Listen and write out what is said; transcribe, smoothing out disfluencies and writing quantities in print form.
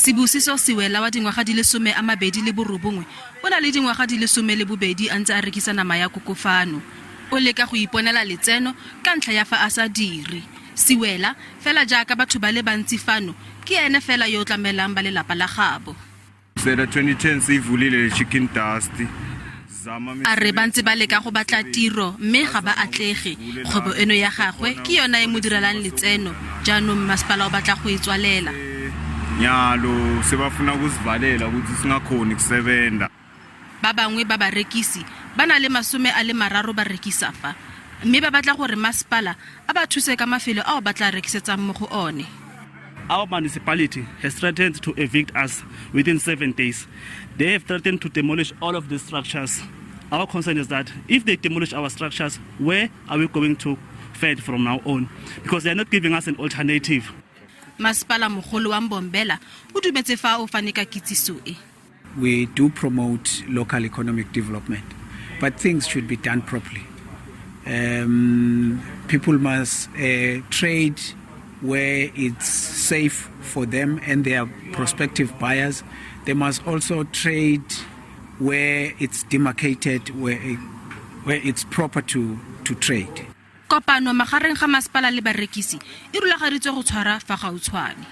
Sibusiso Siwela wa dingwaga di le 29 o na le dingwaga di le 12 a ntse a rekisa nama ya koko fano. O leka go iponela letseno ka ntlha ya fa a sa dire. Siwela, fela jaaka batho ba le bantsi fano, ke ene fela yo o tlamelang ba lelapa la gaabo. Kusela 2010 siyivulile le Chicken Dust. A re ba ntse ba leka go batla tiro mme ga ba atlege. Kgwebo eno ya gagwe ke yona e mo direlang letseno, jaanong mmasepala o batla go e tswalela. Nyalo sebafuna ukusivalela ukuthi singakhoni kusebenza. Ba bangwe ba barekisi ba na le 30 ba rekisa fa, mme ba batla gore masepala a ba thuse ka mafelo ao ba tla rekisetsang mo go one. Our municipality has threatened to evict us within 7 days. They have threatened to demolish all of these structures. Our concern is that if they demolish our structures, where are we going to fend from now on? Because they are not giving us an alternative. Masepala mogolo wa Mbombela o dumetse fa o fane ka kitsiso e. We do promote local economic development, but things should be done properly. People must trade where it's safe for them and their prospective buyers. They must also trade where it's demarcated, where it's proper to trade. Kopano magareng ga masepala le barekisi e rulagaditswe go tshwara fa gautshwane.